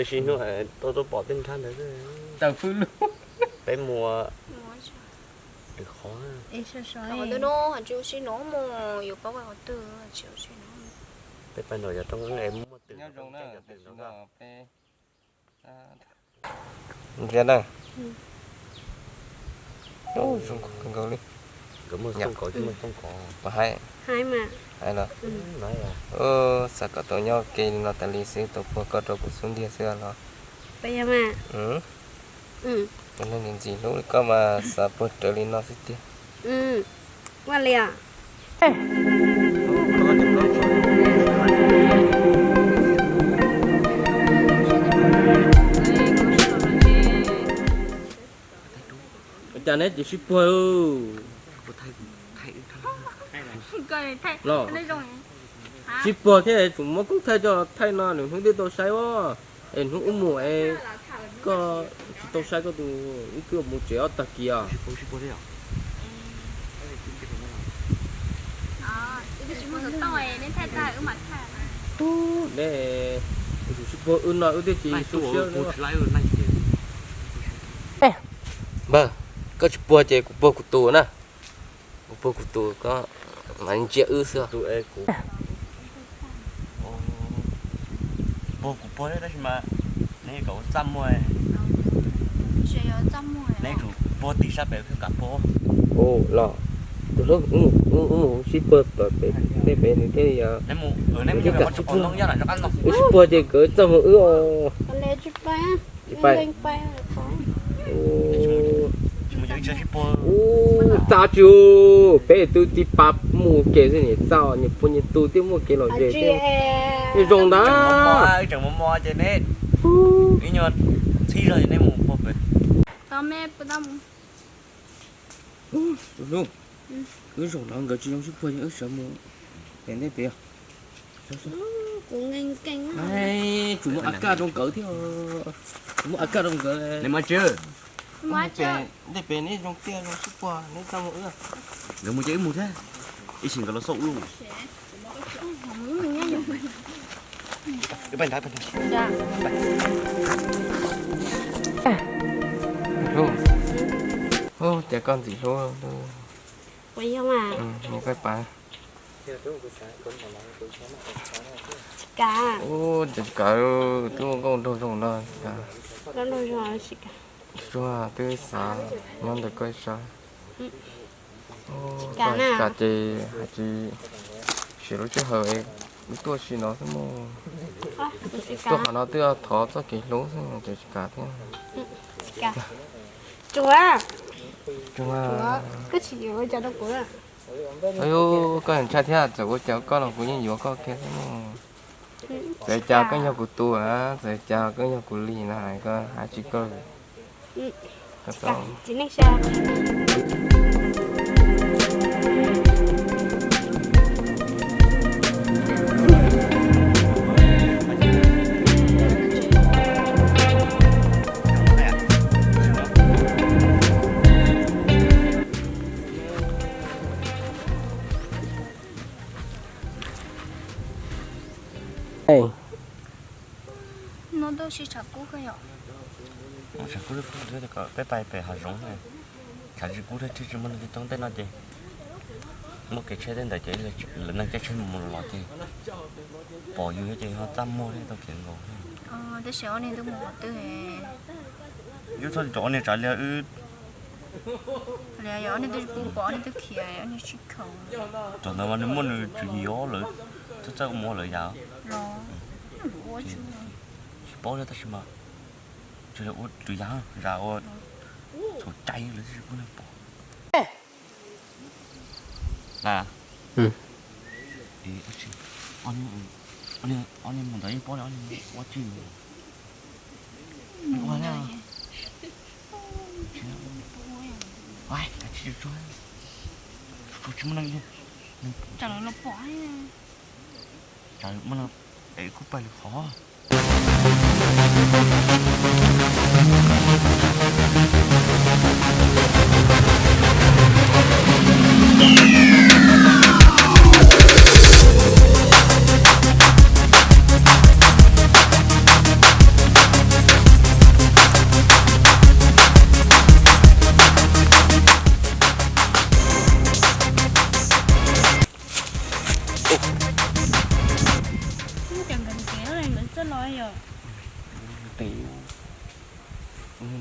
Tsis hnub tau tuaj pom tej nrhab ntawd. Tawm fwj lug. Peb mus lwm qhov. Qhov twg no, tsis ua si no mus, yuav paub qhov twg, tsis ua si no. Peb pais nram yog roob es muaj twm. Nyob zoo na, tam sim no peb ntsia na. Zoo kawg nkaus li. Nkawd muaj xoo kos, muaj xoo kos. Puas haib? Haib mas. Haib no. Xav kom tau nyob ke li no tas li xwb, tau puag koj rau kuv xub ntiag xwb los. Tus neeg ntxim hlub li koj mas xav puag rawv li no xwb tiag. Ua li os. Ua cas neb tsis sib puag los? Sib puag thiab tsum muab koob thaij coj thaij no, nws hnub twb tau saib os. Es hnub wb mus es koj tsis tau saib koj tus, wb twb mus tsev ob tag kis os. Neb tsum sib puag, wb no wb twb tsis tu siab. Npawg, koj tsis puag ces kuv puag kuv tus na. Kuv puag kuv tus, koj mas ntsia wb xwb. Puag kuv puag tab sis mas neb kom ua txaj muag, neb tsum puag tim sab pem thiaj kam puag. Los, tus hlub, wb mus sib puag tom pem, tej pem nws thiaj li, neb thiaj kam sib puag. Wb sib puag ces nkawd txaj muag wb os. Tsis pais. Ub, txaj tsis, peb twb tib pab mus kev xwb niam, txaj niam puag niam tus thiaj muaj kev lom zem thiab. Zoo ntag. Tus hlub, wb zaum no nkawd tsis zoo sib puag, wb sawv mus pem ntej pem. Tsum muab a kaj rau nkawd thiab, tsum muab a kaj rau nkawd. Ntej pem neb zoo tiag zoo sib puag neb txaj muag wb. Nkawd mus ces wb mus thiab, ib sim nkawd los xauj wb. Hlub, ces koj ntxim hlub. Ua yog mas. Nws pab pab. Tsis kam. Ub, cas tsis kam, twb ua nkauj nraug zoo no tsis kam. Nkauj nraug zoo tsis kam. Tsuag twb xav nyob ntawm koj ib sab. Tsis kam na. Tsis kam ces hais tsis siv lub sij hawm es wb tuaj si no xwb mus. Tuaj qhov no twb thov txoj kev hlub xwb ces tsis kam thiab. Tsuag, koj tsis yuav ua cas rau kuv. Ayu, koj ntshai thiab, txawm ua cas koj los kuv yeej yuav koj kiag xwb mus. Txawm cas koj yog kuv tus, txawm cas koj yog kuv li no, koj hais tsis koj. No tuaj si tshav kub kawg yom. Tshav kub, peb pais pem hav zoov, tshav tsis kub thiab tsis muaj neeg coob tej no ces muaj kev tsheb tej ntawd ces lawv neeg caij tsheb mus los ces pom yus ces ho txaj muag thiab tau kev nkaus. Tab sis ob niag twb mus qhov twg? Yus txhob cov ob niag tsav liag wb. Liag yog ob niag twb pub pom ob niag twb khiav ob niag sib khaus. Cov ntawd mas nws muaj nws tswv yim os, lawv txawj txawj mus ua lawv yam. Tsis paub thiab tab sis mas tsis ua tswv yim, zam ua txhaum cai lawv tsis pub neeg pom. Na, ob niag mus ntawd yeej paub li ob niag ua tsi. Ua na, tsis tsuag, tsis muaj neeg li. Tsam lawv los pom. Tsam muaj neeg es kuj pais lwm qhov.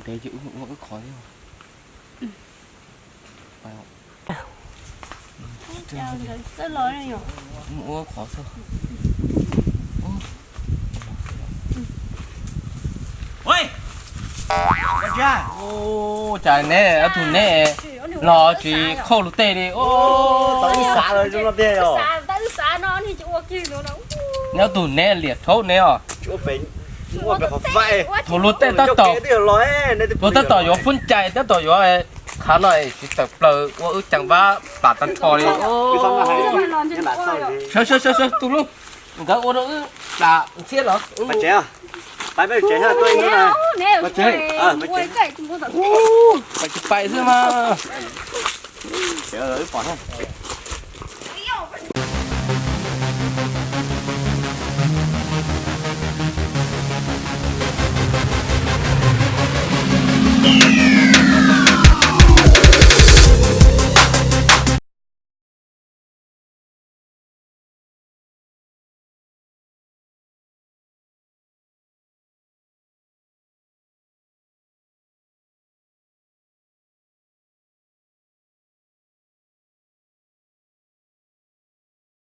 Ces wb mus ua wb qhov thiab. Ua qhov xwb. Cas neb ob tug neb los tsis khauj lub tej li. Neb ob tug neb liam rhaub neb os. Thaum luag tej tab tom, luag tab tom yuav foob cai tab tom yuav qhav no tsis tawm plaws ua wb ceev vab plam tag nrho li. Sawv sawv sawv sawv tus lub, nkawd ua rau wb plam ntxhiab los. Pais tsev, pais tsev xwb mas.